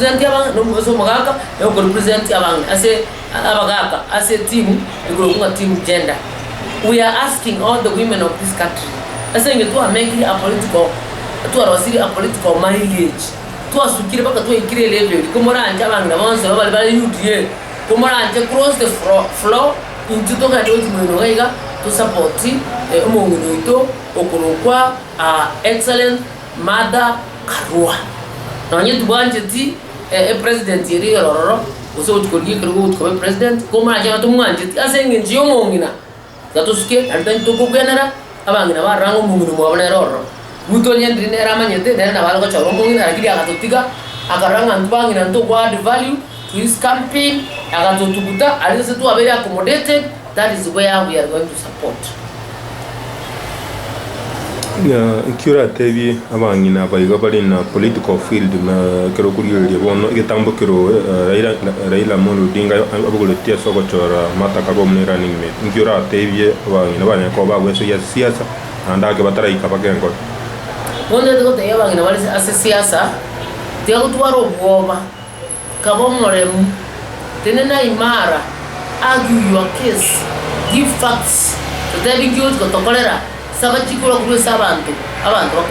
okorepresent abang'ina na ase omogaka na okorepresent abang'ina ase abagaka ase etimu ekorokwa ng'a team gender. We are asking all the women of this country ase eng'encho twamekire a political twarosirie a political mileage, twasukire mpaka twaikire elevel eria, komoranche abang'ina bonsi aba bare bare UDA, komoranche cross the fro floor, intwe togende gochia moino iga iga tosupport omong'ina oito okorokwa Excellent Martha Karua. Nonye tibwancheti epresident eria igoro ororo, gose gochia korigia ekerogo gochia koba epresident, komoranche nonye tomwancheti ase eng'encho ya omong'ina, tiga tosuke naende tari tokobwenera abang'ina barora ng'a omong'ina omwabo nere ororo. Ruto onye ndiri nere amanyete, nere nabo are gochora omong'ina lakini agatotiga, akarora ng'a intwe bang'ina ntoko add value to his campaign, agatotuguta aria gose twabeire accommodated, that is where we are going to support. Na nki oratebie abang'ina aba iga bare na political field na ekero okorigereria bono egetambo kero Raila Raila Amolo Odinga abogoretie ase ogochora Martha Karua buna erunning mate, nki oratebie abang'ina banyare koba bagwesoyia ase siasa naende ake bataraika mpaka enkoro? Bono ntagete gotebia abang'ina bare ase siasa, tiga gotwara obwoba. Kaba omoremu, tenena imara, argue your case, give facts, totebi nki ogochi gotokorera, saba chikura korwa ase abanto, abanto bakoe.